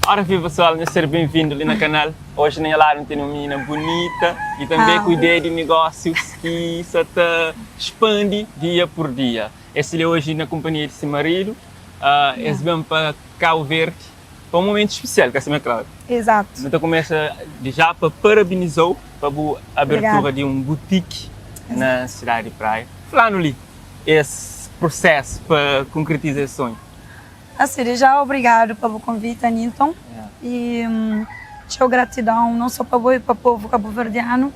Ora viva pessoal, nhos ser bem-vindo li na kanal. Hoje na nha ladu N tene un minina bunita e tanbe ku ideia di negósius ki sa ta expandi dia por dia. Es li hoje na kumpanhia di si maridu, es ben pa Cabo Verde pa un momentu spesial, ka sima Cláudia? Exato. Nu ta kumesa di já pa parabenizou pa bu abertura di un boutique na sidadi di Praia. Fla-nu li es prosesu pa konkretiza es sonhu. Asi, di já obrigadu pa bu konviti, Anilton, i txeu gratidon non so pa bo i pa povu kabuverdianu.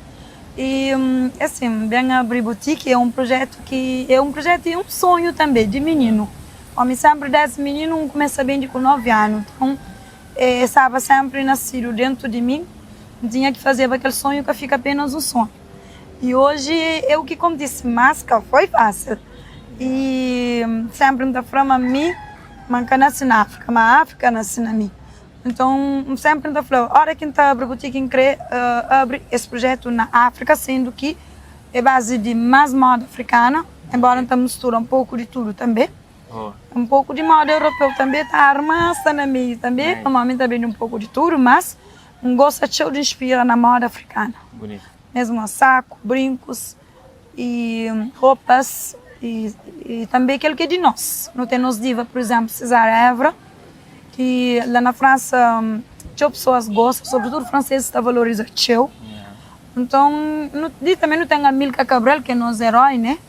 I asin, ben abri butiki é un projetu ki é un projetu i un sonhu tanbe di mininu. Omi senpri desdi mininu N kumesa bende ku 9 anu, nton e staba senpri nasidu dentu di mi, N tinha ki fazeba kel sonhu ka fika apenas un sonhu. I oji é u ki kontise, mas ka foi fásil. I senpri N ta fla ma mi ma N ka nase na Áfrika, ma Áfrika nase na mi. Nton N senpri N ta fla, óra ki N ta abri butiki N krê abri es prujetu na Áfrika, sendu ki é bazi di más moda afrikana, enbóra N ta mistura un poku di tudu tanbê. Un poku di moda europeu tanbê ta arma, sta na meiu tanbê, pamodi mi ta bende un poku di tudu, mas N gosta txeu di inspira na moda afrikana. Mesmu saku, brinkus i ropas i tanbê kel ki é di nos. Nu ten nos diva, pur izénplu, Cesária Évora, ki la na Fransa txeu pesoas gosta, sobritudu fransesis ta valoriza txeu. Nton, di tanbê nu ten Amílcar Cabral, ki é nos erói, né?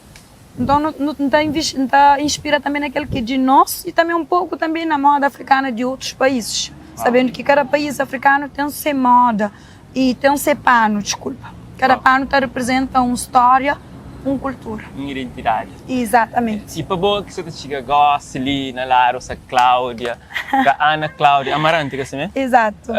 Nton, nu ta nu ta inspira tanbê na kel ki é di nos i tanbê un poku tanbê na moda afrikana di otus paísis, sabendu ki kada país afrikanu ten se moda i ten se panu, diskulpa, kada panu ta riprizenta un stória, un kultura. Un identidadi. Izatamenti. I pa bo ki sa ta txiga gósi li na ladu sa Cláudia, ka Ana Cláudia Amarante, ka si mê? Izatu.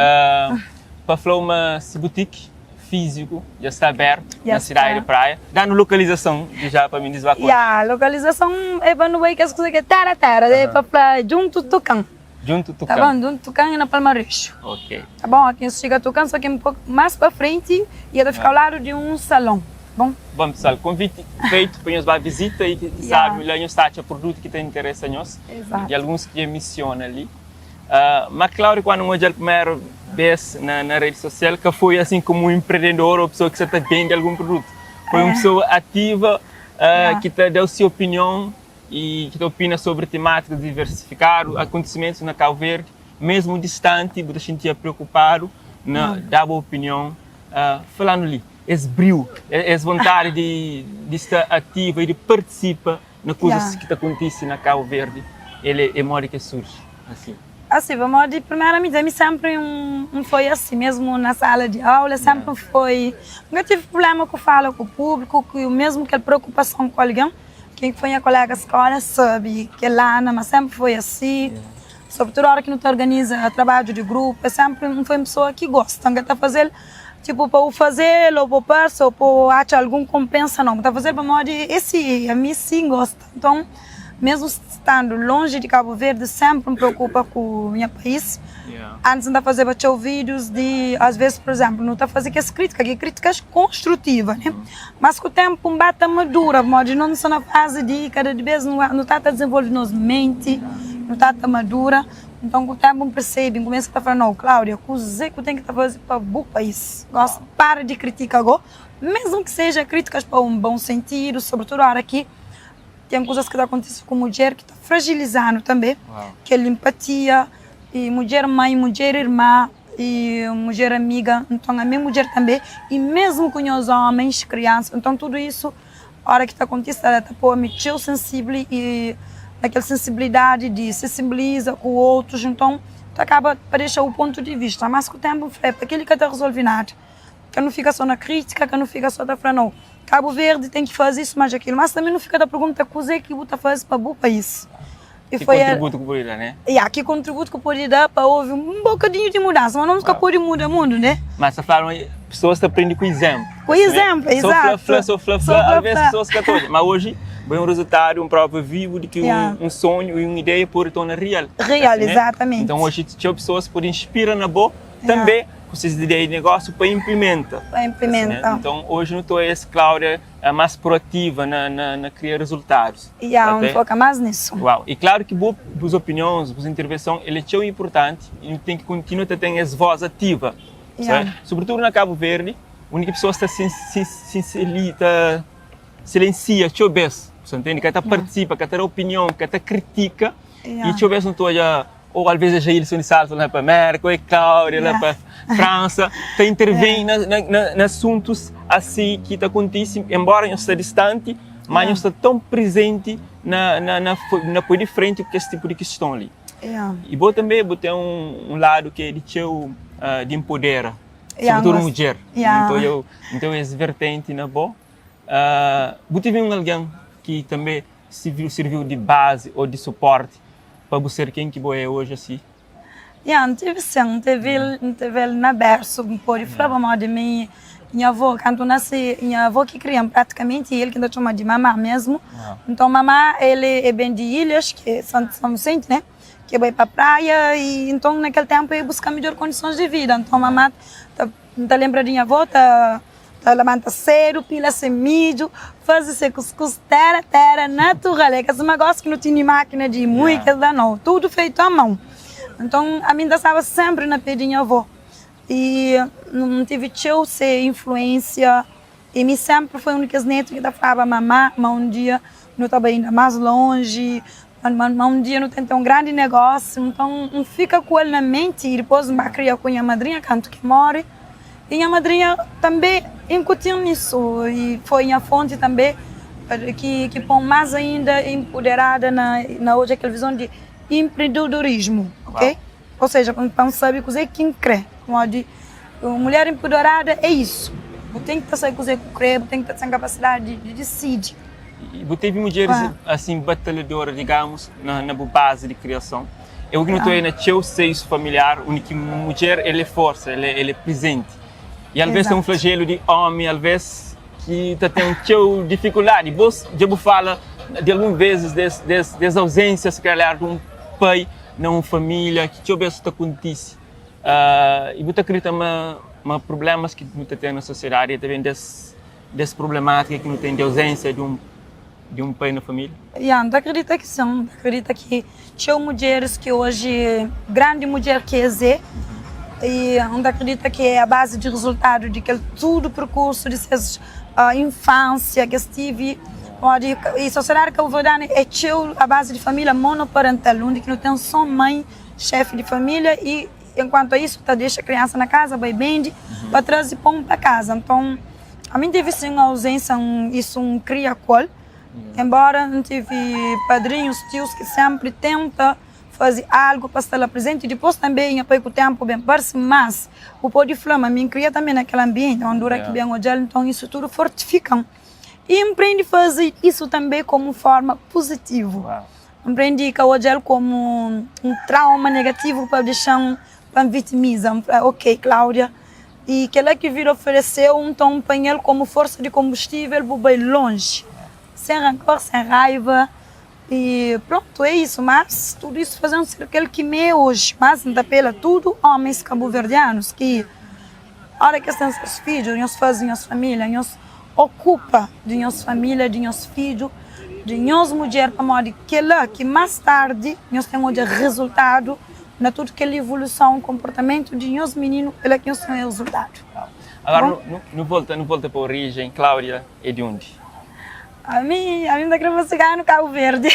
Pa fla-u ma si butiki físiku dja sta abertu na sidadi di Praia. Da-nu lokalizason di já pa minis ba konxe. Ya, lokalizason é pa nu bai kes kuza ki é téra téra, é pa fla djuntu Tukan. Djuntu Tukan. Ta bon, djuntu Tukan e na Palmarexu. Ok. Ta bon, ki nhos txiga Tukan só ki un poku más pa frenti e ta fika au ladu di un salon. Bon? Bon pessoal, konviti feitu pa nhos ba vizita i ki sabi la nhos ta atxa produtu ki ta interesa nhos. Exato. Di alguns ki dja misiona li. Ma Claudio kuandu N odjal primeru bes na redi sosial ka foi asin komu un empreendedor ou pesoa ki sa ta bende algun produtu. Foi un pesoa ativa ki ta da si opinion i ki ta opina sobri tematikas diversifikadu, akontisimentus na Kabu Verdi, mesmu distanti bu ta xintia preokupadu na da bu opinion. Falanu li es briu, es vontadi di sta ativa i di partisipa Na kuzas ki ta kontise na Kabu Verdi, el é modi ki el surji asi? Asi, pamodi primeramenti ami senpri N foi asi, mesmu na sala di aula senpri N foi, N ka tive prublema ku fala ku públiku, ku mesmu kel preokupason ku algen, ken ki foi nha kolega skola sabe kel Ana ma senpri foi asi, sobretudu ora ki nu ta organiza trabadju di grupu, senpri N foi un pesoa ki gosta, N ka ta faze-l Tipo pa u fazel ou pa u parse ou pa u atxa algun konpensa nau, bu ta fazel pamodi é si, ami si N gosta. Nton, mesmu standu lonji di Kabu Verdi, senpri N preokupa ku nha país. Antis N ta fazeba txeu vídius di, as ves, pur izenplu, nu ta faze kes krítika, ki é krítikas konstrutiva, né? Mas ku tenpu N ba ta madura, pamodi nos nu sta na fazi di kada di bes nu ta ta dizenvolve nos menti, nu ta ta madura. Nton, ku ténpu, N persebe, N kumesa ta fla, Nau, Cláudia, kuzê ku ten ki ta faze pa bu país? Gosi, para di kritika go, mesmu ki seja krítikas pa un bon sentidu, sobretudu óra ki ten kuzas ki ta kontise ku mudjer ki ta frajiliza-nu tanbê, kel inpatia, i mudjer mãi, mudjer irma, i mudjer amiga, nton ami é mudjer tanbê, i mesmu ku nhos ómens, kriansa, nton tudu isu. Ora ki ta kontise ta ta pô-mi txeu sensibli i na kel sensibilidadi di sensibiliza ku otus, nton ta kaba pa dexa bu pontu di vista. Mas ku tenpu N fla, pa kel-li ka ta rezolve nada. Ka nu fika sô na kritika, ka nu fika sô ta fla nau, Kabu Verdi ten ki faze isu mas akilu, mas tanbe nu fika ta pergunta kuzê ki bu ta faze pa bu país. E Ki foi a, kontributu ku pode da, né? Ya, ki kontributu ku pode da pa ovi un bokadinhu di mudansa, ma nos ka pode muda mundu, né? Mas ta fladu ma pesoas ta prende ku izénplu. Ku izénplu, Sô fla, izatu. fla, sô fla, Sô fla, fla, alvês fla. pesoas ka ta odja. Ma oji bai un rezultadu, un prova vivu di ki Ya. un sonhu i un ideia pode torna real. Real, Assim, né? izatamenti. Então oji txeu pesoas pode inspira na bo Ya. tanbe ku ses ideia di negósiu pa inplimenta. Pa Assim, né? inplimenta. Então oji nu ta oja es Cláudia. más proativa na, na, na kria rezultadus. Ya, N foka más nisu. Uau! E klaru ki bo, bus opinions, bus intervenson, el é txeu inpurtanti i nu ten ki kontinua ta ten es vós ativa, Ya. Sobretudu na Kabu Verdi, undi ki pesoas ta ta silensia txeu bes, bu ntende? Ka ta partisipa, ka ta da opinion, ka ta kritika i txeu bes nu ta odja ou alvez é Jailson di Salto la pa Merka, ou é Cláudia la pa Fransa, ta intervém na asuntus asi ki ta kontise, enbora nhos sta distanti, ma nhos sta tão prezenti na poi di frenti ku kes tipu di kiston li. I bo tanbe bu ten un ladu ki é di txeu di inpodera, sobretudu mudjer. N ta oja es vertenti na bo. Bu tevi un algen ki tanbe sirviu di bazi ô di suporti pa bu ser ken ki bo é oji asi? Ya, N tive sin, N teve-l, N teve-l na bersu, N pode fla pamodi mi, nha avó, kantu N nase, nha avó ki kria-m pratikamenti, el ki N ta txoma di mamá mesmu. Nton mamá, el é ben di ilhas, ki é San Visenti, né, ki bai pa praia i nton na kel tenpu el buska midjor kondisons di vida. Nton mamá ta, N ta lenbra di nha avó ta. Ta labanta sedu, pila se midju, faze se kuskus tera tera natural. É ka sima gosi ki nu tene makina di mui kes la nau, tudu feitu a mon. Nton ami N ta staba senpri na pe di nha avó i N tive txeu se influensia i mi senpri foi un di kes netu ki ta flaba mamá ma un dia nu ta bai inda más lonji, ma un dia nu ten ten un grandi negósiu. Nton N fika ku el na menti i dipôs N ba kria ku nha madrinha kantu ki el móre. I nha madrinha tanbe inkuti-m nisu i foi nha fonti tanbe ki pô-m más ainda inpuderada na odja kel vizon di inprendedorismu, ok? Ou seja, pa N sabe kuzê ki N krê. Pamodi mulher inpuderada é isu, bu ten ki ta sabe kuzê ki bu krê, bu ten ki ta ten kapasidadi di disidi. I bu tevi mudjeris asin batalhadora, digamus, na bu bazi di kriason? É o ki nu ta oja na txeu seius familiar undi ki mudjer el é forsa, el é prizenti. I alvês ten un flajelu di ómi, alvês ki ta ten txeu difikuldadi. Bo dja bu fala di algun vezis des auzénsia si kalhar di un pai na un família ki txeu bês ta kontise. I bu ta kridita ma prublémas ki nu ta ten na sosiedadi ta ben des prublemátika ki nu ten di auzénsia di un Di un pai na família? Ya, N ta akredita ki sin. N ta akredita ki txeu mudjeris ki oji, grandi mudjer ki es é, i N ta akredita ki é a bazi di rezultadu di kel tudu perkursu di ses infánsia ki es tivi. Pamodi i sosiedadi kabuverdianu é txeu a bazi di família monoparental, undi ki nu ten sô mãe xefi di família i enkuantu a isu ta dexa kriansa na kaza bai bendi pa traze pon pa kaza. Nton. Ami N tive sin auzénsia, isu N kria ku el. Enbóra N tive padrinhus, tius ki sénpri tenta faze algu pa sta la prezenti. Dipôs tanbê nha pai ku ténpu ben parse, mas bu pode fla ma mi N kria tanbê na kel anbienti onde ora ki ben odja-l. Nton isu tudu fortifika-m i N prende faze isu tanbê komu fórma puzitivu. N prende ka odja-l komu un trauma negativu pa dexa-m pa N vitimiza. N fla, ok Cláudia. I kel-la ki vida oferese-u, nton panha-l komu forsa di konbustível, bu bai lonji, sen rankor, sen raiva, i prontu, é isu. Mas tudu isu faze-m ser kel ki mi é oji. Mas N ta apela tudu ómis kabuverdianus ki óra ki es ten ses fidju, nhos faze nhos família, nhos okupa di nhos família, di nhos fidju, di nhos mudjer, pamodi kel-la ki más tardi nhos ten odja rezultadu. Na tudu kel ivoluson, konportamentu di nhos mininu el é ki nhos ten rezultadu. Agora nu volta, nu volta pa orijen, Cláudia é di undi? Ami, ami N ta kre pa ciganu Cabo Verde.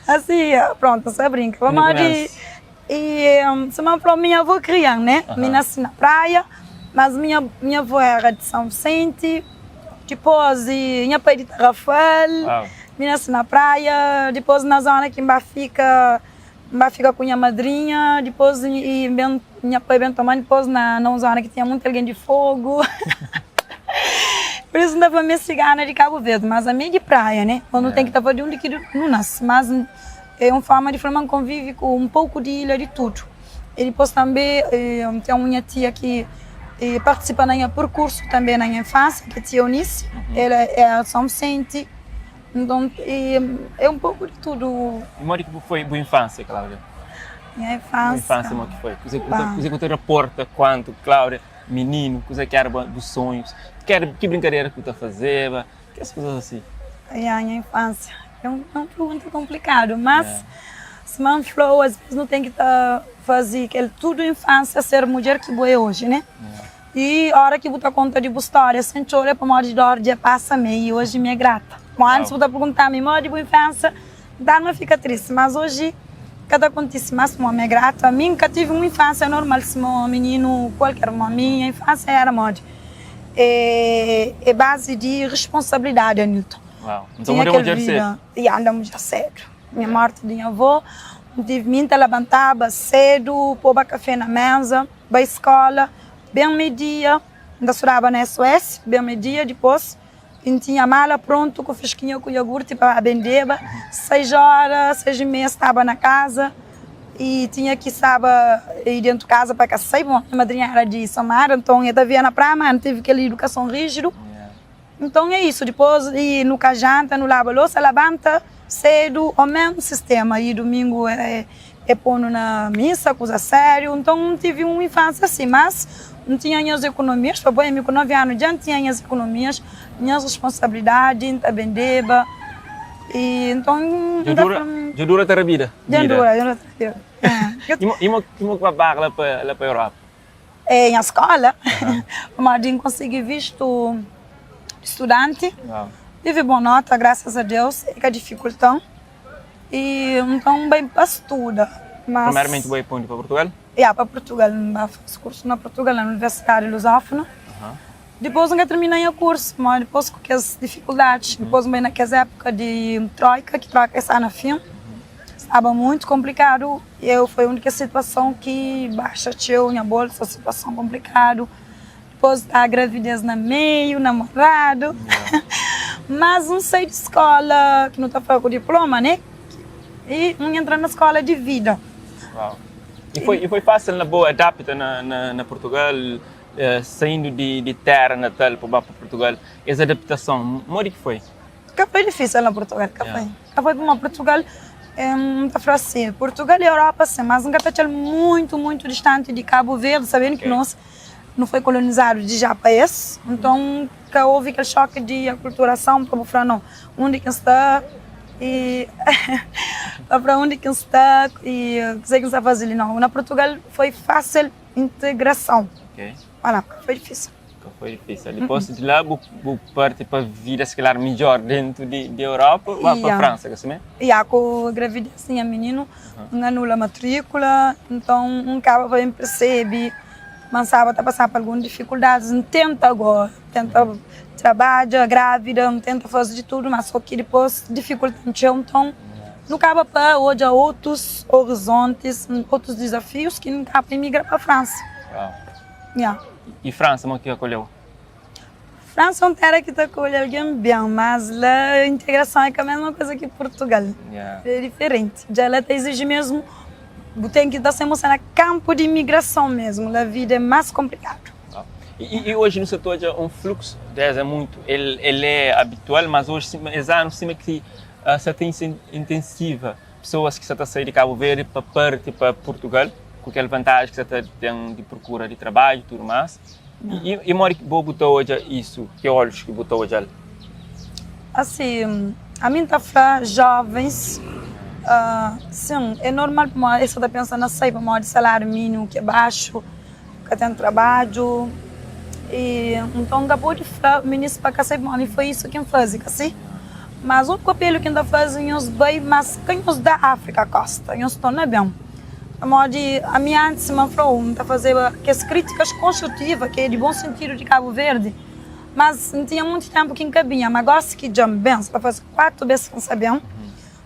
Asi, prontu, N sta brinka. Pamodi, e sima N fla-u, minha avó kria-m, né? Mi nasi na praia, mas minha minha avó era di São Vicente, dipôs nha pai di Tarrafal. Mi nasi na praia, dipôs na zona ki N ba fika, N ba fika ku nha madrinha, dipôs i ben nha pai ben toma-m dipôs na un zona ki tinha monti algen di Fogu. Pur isu N ta fla mi é sigana di Kabu Verdi, mas ami é di praia, né? Nós nu ten ki ta fla di undi ki nu nasi, mas é un forma di fla ma N konvivi ku un poku di ilha di tudu. I dipôs tanbe N ten un nha tia ki partisipa na nha perkursu tanbe na nha infánsia, ki é tia Eunice, el é di São Vicente. Nton, é un poku di tudu. I modi ki foi bu infánsia, Cláudia? Nha infánsia. Bu infánsia modi ki foi? Kuzê ki bu ta raporta kuantu, Cláudia? mininu, kuza ki éra bus sonhus, ki brinkadera ki bu ta fazeba, kes kuzas asi. Ya, nha infánsia é un pergunta konplikadu, mas sima N fla-u, asvês nu ten ki ta faze kel tudu infánsia ser mudjer ki bo é oji, né? I ora ki bu ta konta di bu stória sen txora é pamodi dor dja pasa mê i oji mi é grata. Bom, antis bu ta pergunta-m modi bu infánsia, N ta arma fika tristi, mas oji ka ta kontise más pamodi mi é grata. Ami N ka tive un infánsia normal sima un mininu kualker. Pamodi mi nha infánsia éra modi é bazi di responsabilidadi, Anilton. Tinha kel vida, ya, N da mudjer sédu. Nha morti di nha avó, N tive, mi N ta labantaba sédu, poba kafé na méza. Bai skola ben media, N ta studaba na SOS, ben media, dipôs N tinha mala prontu ku freskinha ku iogurti pa ba bendeba, 6 óra, 6 i meia staba na kaza i tinha ki staba i dentu kaza pa ka sai, bon nha madrinha era di Samara, nton e ta via na praia, ma N tevi kel idukason rijidu. Nton é isu, dipôs i nu ka janta, nu laba losa, labanta sedu, o mesmu sistema, i dumingu é é ponu na misa, kuza sériu. Nton N tivi un infánsia asi, mas N tinha nhas ekonomias, pa boi ami ku 9 anu dja N tinha nhas ekonomias, nhas responsabilidadi, N ta bendeba, i nton N ta fla. Dja dura ta rabida? Dja dura, dja dura ta rabida. I mo ki ba bar la pa Europa? É nha skola, pamodi N konsigi vistu di studanti, tive bon nota, grasas a Deus, e ka difikulta-m, i nton N bai pa studa. Mas. Primeramenti bu bai pa undi? Pa Purtugal? Ya, pa Purtugal, N ba fasi kursu na Purtugal, na Universidadi Lusófona. Dipôs N ka tirmina nha kursu, pamodi dipôs ku kes difikuldadis, dipôs N bai na kes épuka di troika, ki troika sta na fin. Staba muito komplikadu e eu foi un di kes situason ki baxa txeu nha bolsa, situason komplikadu. Dipôs da gravidez na meiu, namoradu. Mas un sai di skola, ki nu ta fla ku diploma, ne? I un entra na skola di vida. Uau. E foi, e foi fásil na bo adapta na, na, na Portugal, saindu di, di terra natal pa ba pa Portugal, es adaptason, modi ki foi? Ka foi difísil na Portugal, ka foi. Ka foi pamodi Portugal, N ta fla si, Portugal e Europa sim, mas N ka ta atxa-l muitu, muitu distanti di Kabu Verdi, sabendu ki nos nu foi kolonizadu di já pa es, nton ka houve kel xoki di akulturason pa bu fla nau, undi ki N sta i pa fla undi ki N sta i kuzê ki N sta faze li, nau. Na Portugal foi fásil integrason, ka foi difísil. Ka foi difícil. Dipôs di la bu, bu parti pa vida se calhar midjor dentu di, di Europa, ba pa França, ka simé? Ya, ku gravidez di nha mininu, N anula matríkula, nton N kaba pa N persebi ma N staba ta pasa pa algun difikuldadis. N tenta go, tenta trabadja grávida, N tenta faze di tudu, ma so ki dipôs difikulta-m txeu. Nton nu kaba pa odja otus orizontis, otus dizafius ki N kaba pa imigra pa Fransa. Ya. E Fransa, mo ki akolheu? Fransa é un téra ki ta akolhe algen ben, mas la integrason é ka mesma kuza ki Purtugal. É diferenti. Dja la ta iziji mesmu, bu ten ki ta se mostra na kanpu di imigrason mesmu, la vida é más konplikadu. E oji nu sa ta odja un fluksu, des é muitu, el é abitual, mas oji sima es anu sima ki sa ta intensiva pesoas ki sa ta sai di Kabu Verdi pa parti pa Purtugal. Ku kel vantaji ki sa ta ten di prokura di trabadju i tudu más. I modi ki bo bu ta odja isu? Ki olhus ki bu ta odja-l? Asi, ami N ta fla jovens, sin, é normal pamodi es sa ta pensa na sai pamodi salariu minimu ki é baxu, ka ten trabadju. I nton N ka pode fla minis pa ka sai pamodi mi foi isu ki N faze, ka si? Mas úniku apelu ki N ta faze, nhos bai, mas ka nhos da Afrika kosta, nhos torna ben. Pamodi ami antis, sima N fla-u, N ta fazeba kes krítikas konstrutiva, ki é di bon sentidu di Kabu Verdi, mas N tinha monti ténpu ki N ka binha. Má gósi ki dja N ben, sta faze 4 bês ki N sta ben,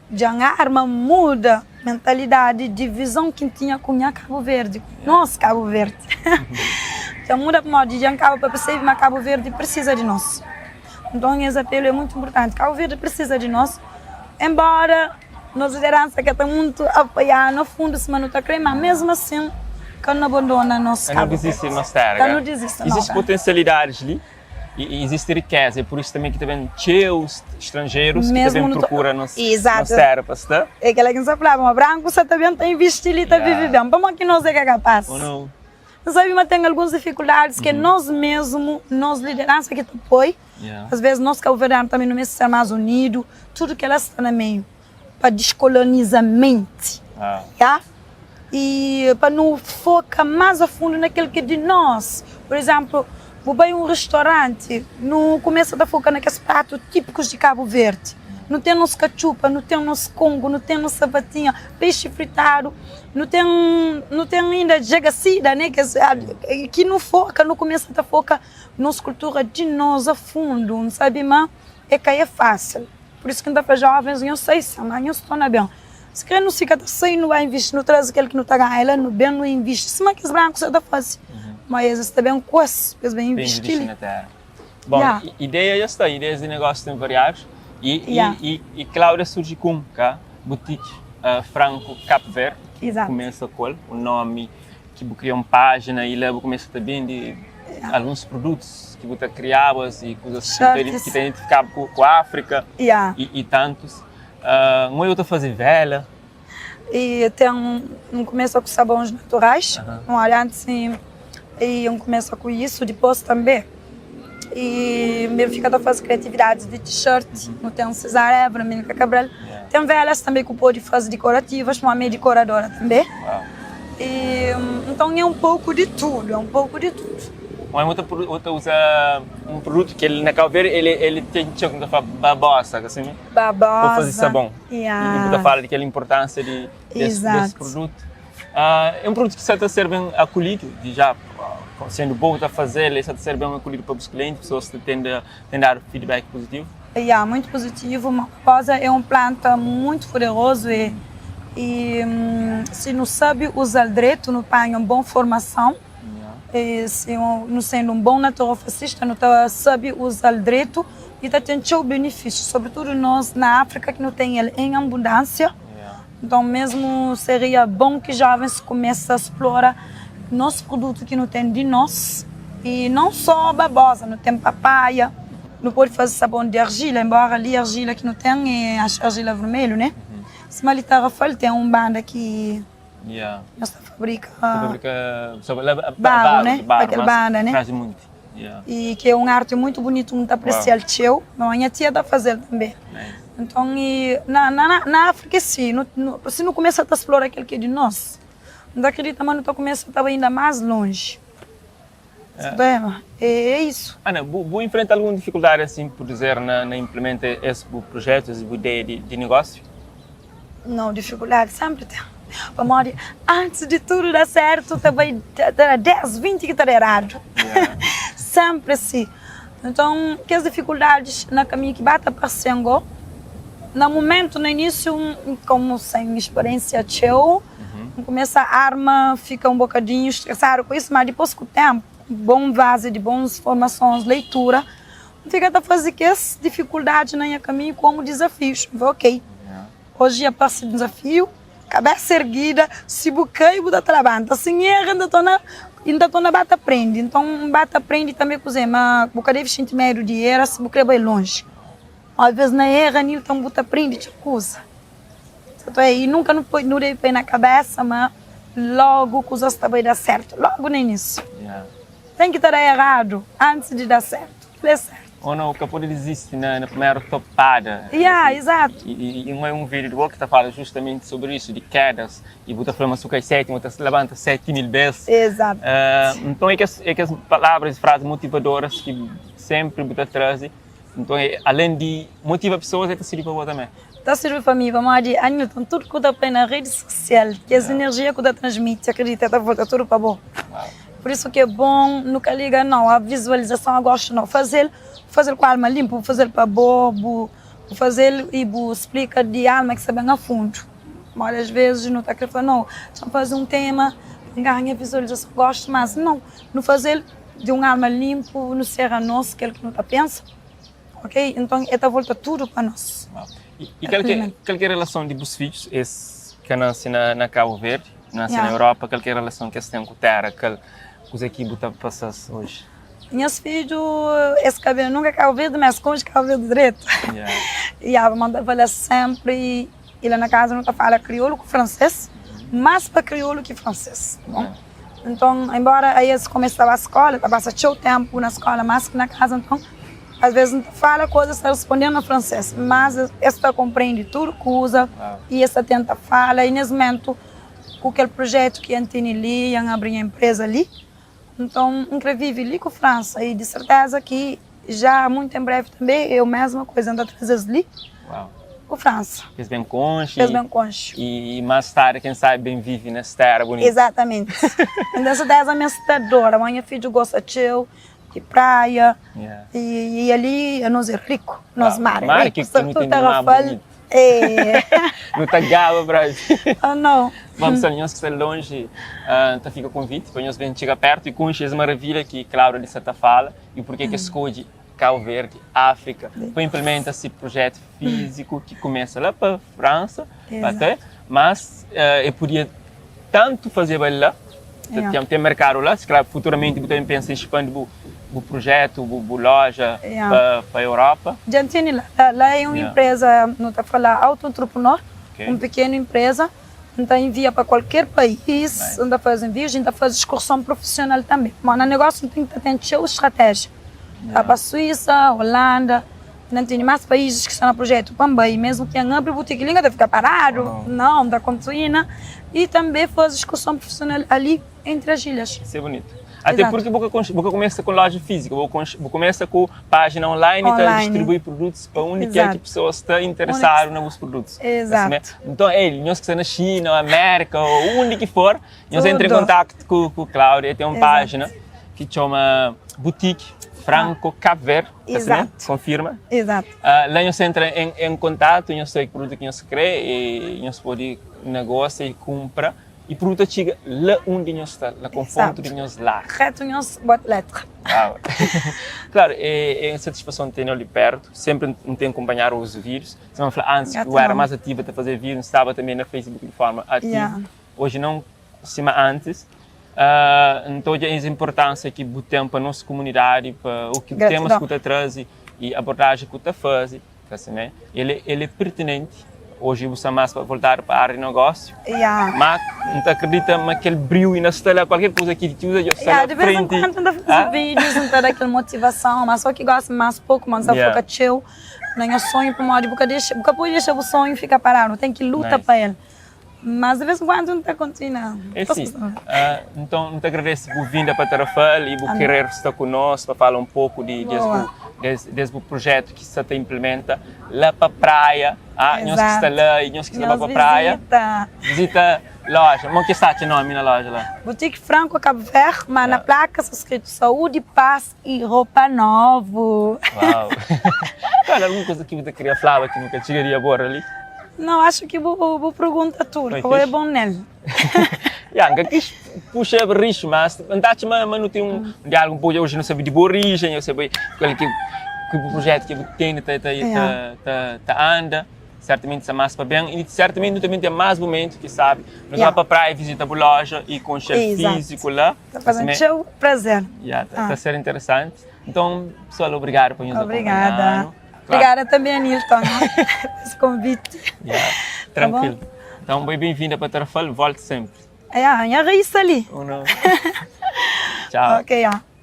dja N arma muda mentalidadi di vizon ki N tinha ku nha Kabu Verdi, ku nos Kabu Verdi. Dja muda pamodi dja N kaba pa persebe ma Kabu Verdi prisiza di nos. Nton es apelu é mutu inpurtanti. Kabu Verdi prisiza di nos, enbóra. Nos lideransa ka ta muntu apoia-nu a fundu sima nu ta kre, ma mesmu asin ka nu abandona nos Ka nu dizisti di nos tera. Ka nu dizisti, nau. Izisti potensialidadis li i izisti rikeza, e pur isu tanbe ki ta ben txeu stranjerus ki ta ben prokura nos tera pa sta. É kila ki N sta flaba, ma branku sa ta ben ta invisti li, ta vivi ben, pamodi ki nos é ka kapas? Ou nau? N sabe ma ten alguns difikuldadis ki é nos mesmu, nos lideransa ki ta poi. Às vezes nos kabuverdianu tanbe nu meste ser más unidu. Tudu kel-la sta na meiu pa diskoloniza menti, ya. I pa nu foka más a fundu na kel ki é di nos. Pur izénplu, bu bai un ristoranti, nu kumesa ta foka na kes pratu típikus di Kabu Verdi. Nu ten nos katxupa, nu ten nos kongu, nu ten nos sapatinha, pexi fritadu, nu ten nu ten inda djagasida, ne, kes ki nu foka, nu kumesa ta foka nos kultura di nos a fundu. N sabe ma é ka é fásil. Pur isu ki N ta fla jovens, nhos sai sin, ma nhos torna ben. Si kre nu fika ta sai nu ba invisti, nu traze kel ki nu ta ganha la, nu ben nu invisti sima kes branku sa ta faze. Ma es es ta ben ku es, pa es ben invisti li. na tera. Bom, Yeah. ideia ja sta, ideias di negósiu ten variadus i, Yeah. i, i, i Cláudia surji ku un, ka? Boutique uh, Franco Cap Verde, Exato. kumesa ku el, un nomi ki bu kria un pájina i la bu kumesa ta bende alguns produtus ki bu ta kriaba i kuzas ki ta, Shirts. ki ta identifikaba ku, ku Áfrika Yeah. i, i tantus. N oiu ta faze vela. E ten, N kumesa ku sabons naturais, N olha antis e N kumesa ku isu, dipôs tanbe e N ben fika ta faze kriatividadis di t-shirt, nu ten Cesar Évora, Milka Cabral, ten velas tanbe ku pode faze dikorativas, pamodi mi é dikoradora tanbe, e nton é un pouku di tudu, é un pouku di tudu. Mãe, bu ta uza un produtu ki el na Cabo Verde el el ten txeu ki nu ta fla babosa, ka si? Babosa. Pa faze sabon. Yeah. I bu ta fala di kel inportansia di des des produtu. É un produtu ki sa ta ser ben akolhidu di ja sendu bo bu ta fazel, el sa ta ser ben akolhidu pa bus klienti, pesoas ta ten ten dadu feedback puzitivu? Yeah, muito positivo. Babosa é un planta muito poderoso e e si nu sabe uzal dretu nu panha un bon formason. E si nu sendu un bon naturofasista nu ta sabe uza-l dretu i ta ten txeu benefísiu, sobritudu nos na Áfrika ki nu ten el en abundánsia. Nton mesmu seria bon ki jovens kumesa splora nos produtu ki nu ten di nos i non só babosa, nu ten papaia, nu pode faze sabon di arjila, enbora li arjila ki nu ten é arjila vermelhu, ne? Sima li Tarrafal ten un banda ki. Yeah. Nhos ta fabrika Ta fabrika so, la, barro, barro, né? barro, Pa kel mas banda, né? traz di monti. Yeah. E ki é un arti muito bunitu, N ta apresia-l txeu. Ma nha tia ta faze-l tanbe. Nice. Nton, e na, na, na Áfrika é si, nu, nu, si nu kumesa ta splora kel ki é di nos, N ta akredita ma nu ta kumesa ta bai inda más lonji. É, é isso. Ana, bu, bu enfrenta algun difikuldadi asin, por dizer, na, na implementa es bu projetu, es bu ideia di, di negósiu? Não, dificuldade sempre tem. Pamodi antes de tudo dar certo, ta bai ta da 10, 20 ki ta da eradu. Yeah. Sempre assim. Então, kes dificuldades na caminho ki ba ta parse-m go, na momento, na início, como sem experiência txeu, N kumesa arma, fika un bokadinhu stresadu ku isu, má dipôs ku ténpu, bon bazi di bons formasons, leitura, N fika ta faze kes difikuldadi na nha kaminhu komu dizafius. N fla, ok, oji dja parse dizafiu, kabésa ergida, si bu kai bu ta ta labanta, si N erra N ta torna N ta torna ba ta prende. Nton, N ba ta prende tanbê kuzê, ma bu ka debe xinti medu di era si bu krê bai lonji. Alvês na erra, Nilton, bu ta prende txeu kuza. E nunka nu poi, nu debe poi na kabesa ma logu kuzas ta bai da sertu, logu na inisiu. Ten ki ta da eradu antis di da sertu, kel é sertu. Ou nau, ka pode dizisti na primeru topada. Ya, izatu. I un é un vídiu di bo ki ta fala justamenti sobri isu, di kedas, i bu ta fla ma su kai seti, bu ta labanta 7000 bes. Izatu. Nton é kes, é kes palavras i frazis motivadoras ki sempri bu ta traze. Nton, alén di motiva pesoas, el ta sirbi pa bo tanbê. Ta sirbi pa mi, pamodi Anilton, tudu ku ta poi na redi sosial, kes enerjia ku ta transmiti, akredita, ta volta tudu pa bo. Pur isu ki é bon nu ka liga nau a vizualizason, a gostu nau. Faze-l, faze-l ku alma linpu, bu faze-l pa bo, bu faze-l i bu splika di alma ki sta ben a fundu. Pamodi as vezis nu ta kre fla, nau, dja-m faze un tema pa N ganha vizualizason, gostu mas. Nau, nu faze-l. Di un alma linpu nu ser anos kel ki nu ta pensa, ok? Nton e ta volta tudu pa nos. I kal ki kal ki é relason di bus fidjus? Es ka nase na na Kabu Verdi, nase na Europa, kal ki é relason ki es ten ku tera? Kal kuza ki bu ta pasa-s oji? Nhas fidju es ka ben nunka Kabu Verdi, ma es konxe Kabu Verdi dretu. Ya, ma N ta fala sempri, i la na kaza nu ta fala kriolu ku franses, mas pa kriolu ki franses, tá bon? Nton, enbóra es kumesa ba skóla, ta pasa txeu ténpu na skóla más ki na kaza, nton, asvês N ta fala kuzas, es ta responde-m na fransês, má es ta konprende tudu kuza i es ta tenta fala. I nes mumentu, ku kel prujétu ki N tene li, N abri nha enpreza li, nton N krê vive li ku Fransa i di serteza ki Já muito em breve tanbe é o mesma coisa, N ta traze-s li ku Fransa. Pa es ben konxe. Pa es ben konxe. I más tardi, ken sabe, ben vive nes téra bunitu. Exatamente. N ten serteza ma es ta adora. Ma nha fidju gosta txeu di praia. I ali anos é riku, nos mar é riku. Mar ki nu ten di mar bunitu. Nu ta gaba Brasil. Oh no. Bom pessoal, nhos ki sta lonji, ta fika konviti pa nhos ben txiga pertu i konxe es maravilha ki Claudia li sa ta fala. I purke ki es skodje Kau Verdi, Áfrika, pa inplementa si projetu fíziku ki kumesa la pa Fransa, até, mas e podia tantu fazeba el la, ten merkadu la, si kla futuramenti bu ta ben pensa em spandi bu bu projetu, bu loja pa Europa. Dja N tene la, la é un inpreza, nu ta fala auto-entrepreneur, un pikenu inpreza. N ta envia pa kualker país, N ta faze envius i N ta faze skurson prufisional tanbe. Pamodi na negósiu N ten ki ta ten txeu stratéjia. Ba pa Suísa, Holanda, N tene más paízis ki sta na prujétu pa N bai. Mésmu ki N abri butiki li N ka ta fika paradu, nau, N ta kontinua i tanbe faze skurson prufisional ali entri as ilhas. Isso é bonito. Até porque bu ka bu ka kumesa ku loja fízika, bu bu kumesa ku pájina online ta distribui produtus pa undi ker ki pessoas sta interessadu na bus produtus. Exato. Nton, el, nhos ki sta na Xina, ou Amérika, ou undi ki for, nhos entra em kontaktu ku ku Cláudia, el ten un pájina ki txoma Boutique Franco Cap Verde, Exato. Konfirma? Exato. La nhos entra em em kontatu, nhos sai ki produtu ki nhos kre e nhos pode negosia e kunpra. I produtu ta txiga la undi nhos sta, na konfortu di nhos lar. Retu nhos bota letra. Wow. Klaru, é, é un satisfason tene-u li pertu. Senpri N ten kunpanhadu bus vídius. Sima N fla antis, ku era más ativa ta faze vídiu, N staba tanbe na Facebook di forma ativu. Yeah. Oji non sima antis. Uh, N ta odja es inportansia ki bu ten pa nos kumunidadi, pa u ki temas ku ta traze i abordajen ku ta faze. Ta simé, el el é pertinenti. Oji bu sta más voltadu pa ária di negósiu. Ya. Má N ta akredita ma kel briu inda sta la. Kualker kuza ki ti uza dja sta Ya, la di vez en frenti. kuandu N ta faze vídius, N ta da kel motivason, má sô ki gosi más poku, má N sta foka txeu na nha sonhu pamodi bu ka dexa, bu ka pode dexa bu sonhu fika paradu, bu ten ki luta pa el. Mas de vez em quando N ta kontinua. É si. Nton, N ta agradese bu vinda pa Tarrafal i bu kerer sta ku nos pa fala un poku di des bu des bu projetu ki sta ta implementa la pa praia. Ah, nhos ki sta la i nhos ki sta ba pa praia, visita loja. Mo ki sta atxa nomi na loja la? Boutique Franco Cabo Verde, ma na plaka sta skritu Saúde, Paz i Ropa Novu. Uau! Kal algun kuza ki bu ta kria flaba ki nu ka txiga di aborda li? Não, acho ki bu bu pergunta tudo, Foi abo é fixe? bom nel. Ya, N ka kis puxa rixu, mas N ta atxa ma ma nu ten un diálogu un poku. Oji nu sabe di bu orijen, eu sabe kal ki ki bu projetu ki bu tene ta ta Ya. ta ta anda. Sertamenti sta mas pa ben i sertamenti nu ta ben ten mas mumentu ki sabi. Nu ta Ya. ba pa praia visita bu loja i konxe el Exato. físiku la. Ta faze-m txeu prazer. Ya, ta ser interesanti. Nton, pesoal, obrigadu pa nhos Obrigada. akonpanha-nu. Obrigada tanbe, Anilton, pa es konviti. Ya, trankuilu. Nton, bai ben-vinda pa Tarrafal, volte senpri. Ya, nha rais sta li. Ou nau? Txau. Ok, ya.